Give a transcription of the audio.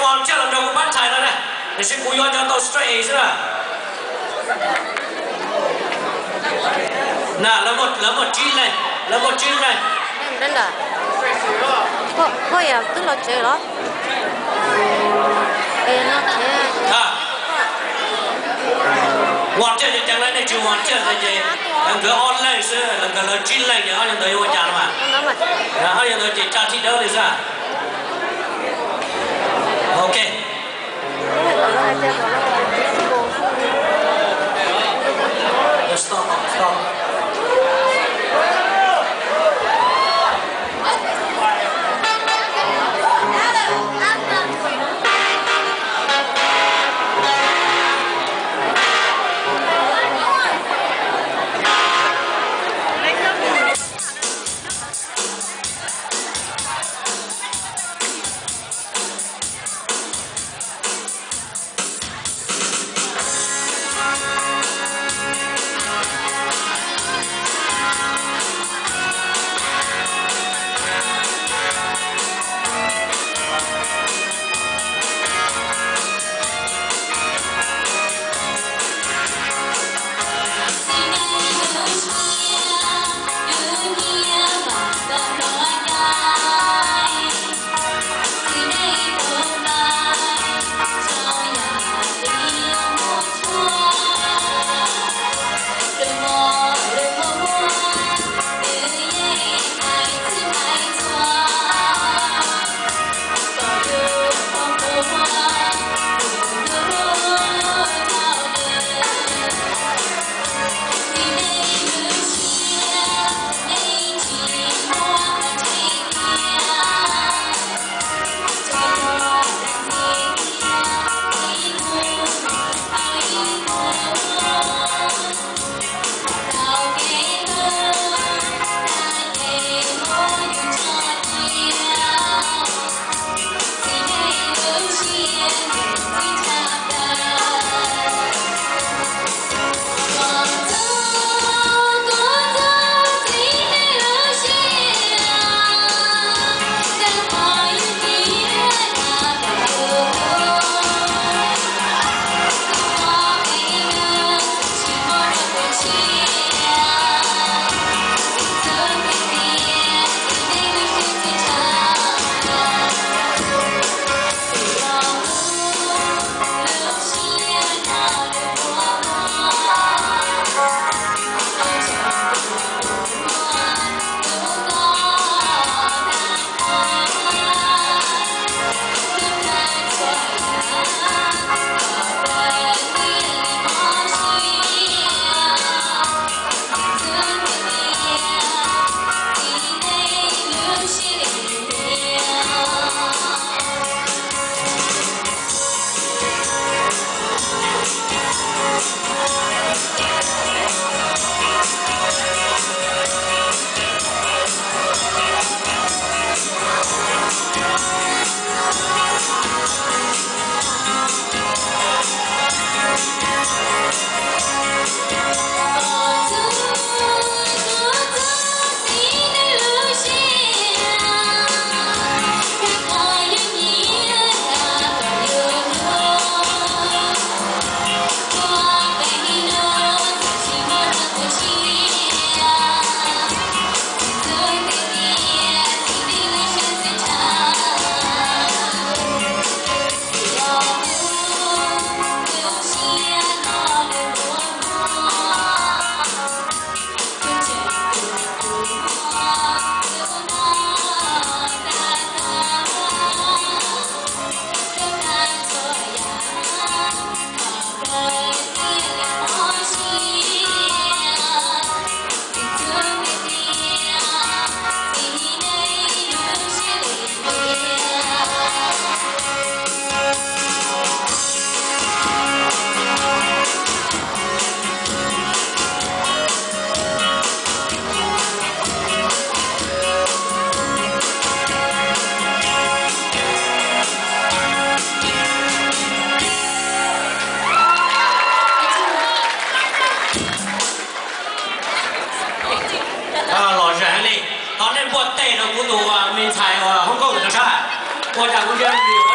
Pom thiaj los nrog kuv pab ntxhais no na, tiam sis kuv yuav cov tau straight A xwb na. Na, lawv muaj tsib leeg, lawv muaj tsib leeg. Koj yam twb los tsev los? Ua thiaj ces ceev lawm, nej tsis ua thiaj ntawd ces nkawd ob leeg xwb, nkawd lawv tsib leeg ces ob leeg ntawd yuav ua cas no mas? Ob leeg ntawd ces tsa thib dawb li xwb. Ok. Stop, stop. Lom zem heev li. Thov nej npuaj tes rau kuv tus me ntxhais uas Hong Kong ntawm no sab. Ua cas kuv ntsia